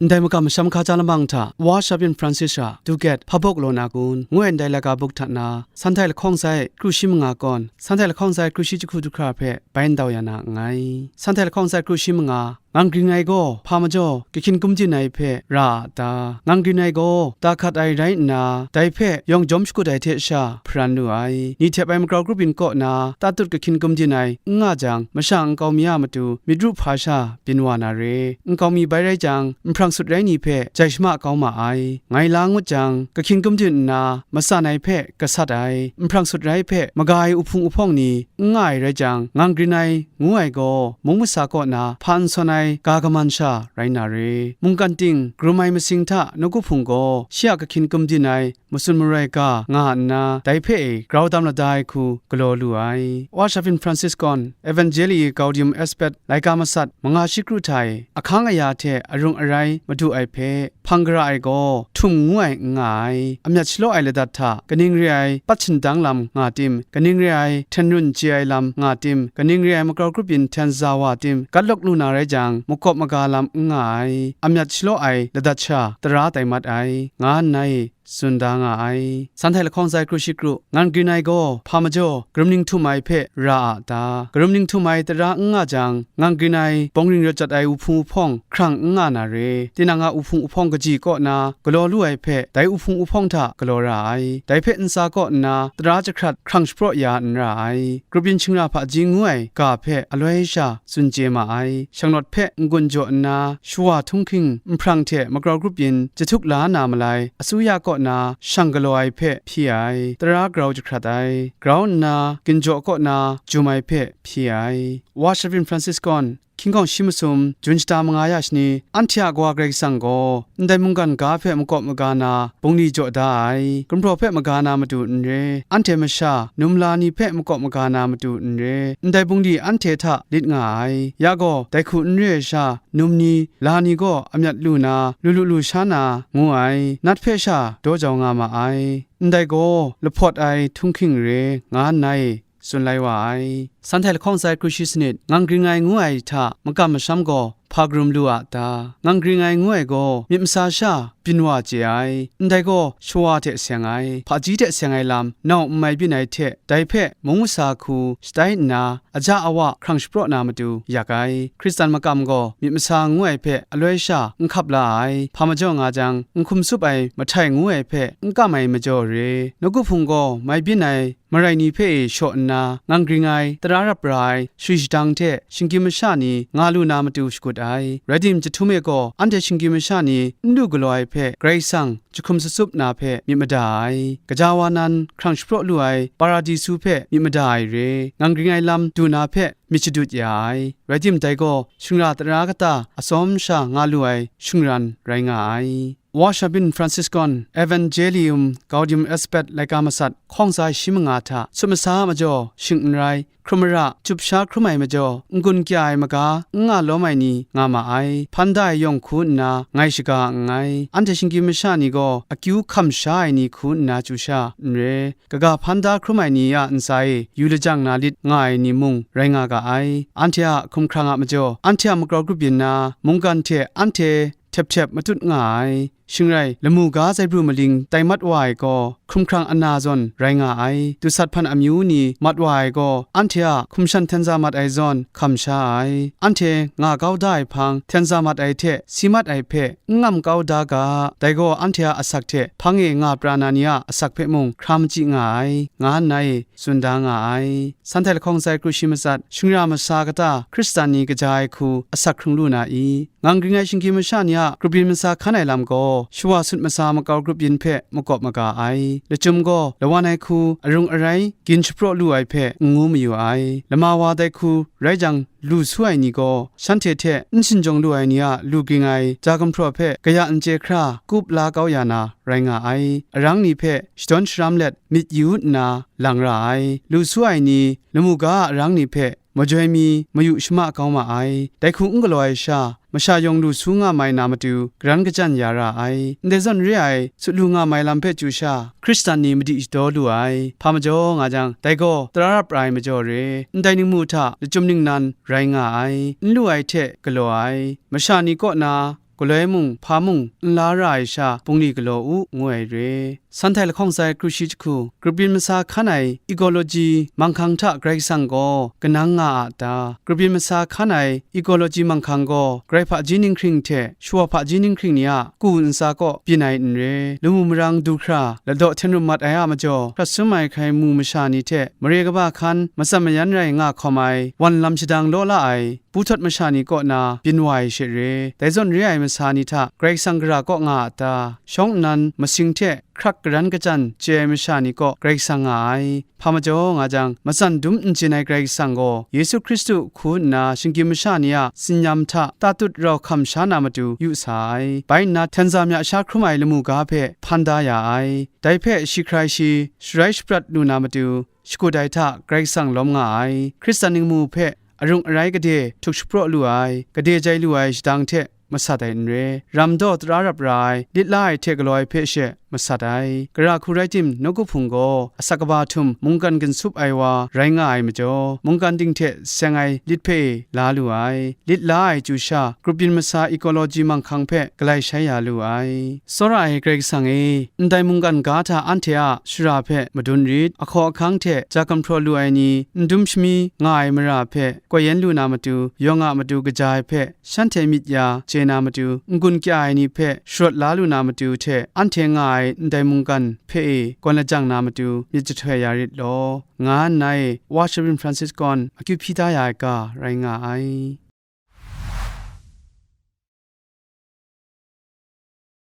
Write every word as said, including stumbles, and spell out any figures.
Ndai makam masham hkaja lamang hta, Wa Shabyin Francis a Dugat Hpa Bawk Law Na Kun, ngu ai ndai laika buk hta na, Sanhtai lahkawng sai kru shi manga kawn, Sanhtai lahkawng sai kru shi jahku du hkra hpe bai ndau ya na nngai. Sanhtai lahkawng sai kru shi manga, ngang grin ai gaw hpa majaw kahkyin gumdin ai hpe ra a ta? Ngang grin ai gaw ta hkat ai rai nna, dai hpe yawng jawm shakut ai hte sha hparan lu ai. Ni hte bai magrau grup yin kaw na tatut kahkyin gumdin ai n nga jang, masha nkau mi a matu myit ru hpa sha byin wa na re. Nkau mi bai rai jang, nhprang sut rai ni hpe jai shama kau ma ai. Ngai la ngut jang, kahkyin gumdin nna matsan ai hpe gasat ai, nhprang sut rai hpe maga ai uhpung uhpawng ni n nga ai rai jang, ngang grin ai ngu ai gaw, mung masa kaw na hpa n sawn ai ga kaman sha rai na re. Mungkan ting, karum ai masing hta nawku hpung gaw, shi a kahkyin gumdin ai matsun maroi ga nga nna, dai hpe e grau dam lada ai hku galaw lu ai. Wa Shabyin Francis gawn Evangelii Gaudium et Spes laika masat manga shi kru hta e ahkang aya hte arung arai madu ai hpe hpang gara ai gaw, htum ngu ai n nga ai. Amyat shalaw ai ladat hta kaning re ai pat shindang lam nga tim, kaning re ai hten run chye ai lam nga tim, kaning re ai magrau grup yin hten za wa tim, gatlawk lu na rai jang, makawp maga lam n nga ai. Amyat shalaw ai ladat sha tara tai mat ai, nga nna e tsun da nga ai. Sanhtai lahkawng sai kru shi kru, ngang grin ai gaw hpa majaw karum ning htum ai hpe ra a ta? Karum ning htum ai tara n nga jang, ngang grin ai bawng ring rawt jat ai uhpung uhpawng hkrang n nga na re. Tinang a uhpung uhpawng kaji kaw na galaw lu ai hpe, dai uhpung uhpawng hta galaw ra ai. Dai hpe ntsa kaw nna tara jahkrat hkrang shapraw ya n ra ai. Grup yin shingra hpaji ngu ai ga hpe aloi sha tsun chye ma ai. Shanglawt hpe n-gun jaw nna, shawa htunghking nhprang hte magrau grup yin jahtuk la na malai, asuya kaw na shang galaw ai hpe hpyi ai, tara grau jahkrat ai, grau nna ginjaw kaw na jum ai hpe hpyi ai. Wa Shabyin Francis gawn, hkying gawng shi masum, jun shata manga ya shani, anhte a Kawa Karai Kasang gaw ndai mungkan ga hpe makawp maga na bungli jaw da ai, gumhpraw hpe maga na matu n re, anhte masha, num la ni hpe makawp maga na matu n re, ndai bungli anhte hta lit nga ai. Ya gaw, dai hku n re ai sha, num ni, la ni gaw amyat lu na, lu lu lu sha na, ngu ai, nat hpe sha daw jau nga ma ai. Ndai gaw lahpawt ai htunghking re, nga nna e tsun lai wa ai. Sanhtai lahkawng sai kru shi sanit, ngang gring ai ngu ai hta makam masham gaw hpa karum lu a ta? Ngang gring ai ngu ai gaw myit masa sha byin wa chye ai. Ndai gaw shawa hte seng ai, hpaji hte seng ai lam nau n mai byin ai hte, dai hpe mung masa hku shatai nna, aja awa hkrang shapraw na matu yak ai. Hkristan makam gaw myit masa ngu ai hpe aloi sha n hkap la ai. Hpa majaw nga jang, n hkum tsup ai mahtai ngu ai hpe n kam ai majaw re. Nawku hpung gaw mai byin ai marai ni hpe e shaw nna, ngang gring ai, tara rap ra ai, shui shadang hte shinggyim masha ni nga lu na matu shakut ai. Rai tim, jahtum e gaw anhte shinggyim masha ni n lu galaw ai hpe Karai Kasang jahkum sutsup na hpe myit mada ai. Gaja wa nan hkrang shapraw lu ai Paradisu hpe myit mada ai re. Ngang gring ai lam du na hpe myit shadut ya ai. Rai tim, dai gaw shingra tara kata atsawm sha nga lu ai shingran rai nga ai. Wa Shabyin Francis gawn Evangelium Gaudium et Spes laika masat hkawng sai shi manga hta, sut masa a majaw shing n rai, hkrum mara, chup sha hkrum ai majaw, n-gun kya ai maga, n nga lawm ai ni nga ma ai. Hpan da ai yawng hku nna ngai shaga nngai. Anhte shinggyim masha ni gaw akyu hkam sha ai ni hku nna chyu sha n re. Kaga hpan da hkrum ai ni a ntsa e yu lajang na lit nga ai ni mung rai nga ga ai. Anhte a hkumhkrang a majaw, anhte a magrau grup yin na, mungkan hte anhte htep htep matut nga ai. Shing rai, lamu ga zaibru maling tai mat wa ai gaw, hkumhkrang ana zawn rai nga ai. Dusat hpan amyu ni mat wa ai gaw, anhte a hkum shan hten za mat ai zawn hkam sha ai. Anhte nga kau da ai hpang, hten za mat ai hte si mat ai hpe n ngam kau da ga, dai gaw anhte a asak hte hpang e nga pra na ni a asak hpe mung hkra machyi nga ai, nga nna e tsun da nga ai. Sanhtai lahkawng sai kru shi matsat, shingra masa kata Hkristan ni kaja ai hku asak hkrung lu na i? Ngang gring ai shinggyim masha ni a grup yin masa hkan ai lam gaw, shawa sut masa makau grup yin hpe makawp maga ai. Lachyum gaw lawan ai hku arung arai gin shapraw lu ai hpe n ngu mayu ai. Lama wa dai hku rai jang, lu su ai ni gaw, shanhte hte n shinjawng lu ai ni a lu ging ai ja gumhpraw hpe kaya n chye hkra kup la kau ya na rai nga ai. Arang ni hpe shadawn sharam let myit yu nna lang ra ai. Lu su ai ni lamu ga a arang ni hpe majoi mi mayu shama kau ma ai. Dai hku n galaw ai sha, masha yawng lu su nga mai na matu, garan kajan ya ra ai. Ndai zawn re ai, sut lu nga mai lam hpe chyu sha, Hkristan ni madi shadaw lu ai. Hpa majaw nga jang, dai gaw tara rap ra ai majaw re. Ndai ningmu hta lachyum ningnan rai nga ai. N lu ai hte galaw ai. Masha ni kaw na galoi mung, hpa mung, n la ra ai sha, bungli galaw u, ngu ai re. San htai lahkawng sai kru shi jahku, grup yin masa hkan ai ecology manghkang hta Karai Kasang gaw kanang nga a ta? Grup yin masa hkan ai ecology manghkang gaw, grai hpaji ninghkring hte shawa hpaji ninghkring ni a ku ntsa kaw byin ai n re. Lamu marang du hkra, ladaw hten rum mat ai a majaw, hkrat sum ai hkrai mu masha ni hte mare kaba hkan matsan mayan rai nga hkawm ai, wan lam shadang law la ai, buhtawt masha ni kaw na byin wa ai she re. Dai zawn re ai masa ni hta Karai Kasang gara kaw nga a ta? Shawng nnan masing hte hkrak garan kachyan chye ai masha ni kaw Karai Kasang nga ai. Hpa majaw nga jang, matsan dum n chyin ai Karai Kasang gaw Yesu Hkristu hku nna shinggyim masha ni a tsin-yam hta tatut rau hkam sha na matu yu sa ai. Bai nna, hten za mya sha hkrum ai lamu ga hpe hpan da ya ai. Dai hpe shi hkrai shi sharai shaprat lu na matu, shakut ai hta Karai Kasang lawm nga ai. Hkristan ningmu hpe arung arai gade htuk shapraw lu ai, gade jai lu ai shadang hte masat ai n re. Ram daw tara rap ra ai, lit la ai hte galaw ai hpe she masat ai. Gara hku rai tim, nawku hpung gaw asak kaba htum mungkan ginsup ai wa rai nga ai majaw, mungkan ding hte seng ai lit hpe e la lu ai. Lit la ai chyu sha, grup yin masa ecology manghkang hpe galai shai ya lu ai. Tsawra ai Karai Kasang e, ndai mungkan ga hta anhte a shara hpe madun rit, ahkaw ahkang hte ja gumhpraw lu ai ni, n dum shami nga ai mara hpe koi yen lu na matu, yawng a matu kaja ai hpe shanhte myit ya chye na matu, n-gun kya ai ni hpe sharawt la lu na matu hte anhte nga ai ndai mungkan hpe e gawn lajang na matu myit jahtoi ya rit law, nga nna e Wa Shabrin Francis kawn akyu hpyi da ya ai ga rai nga ai.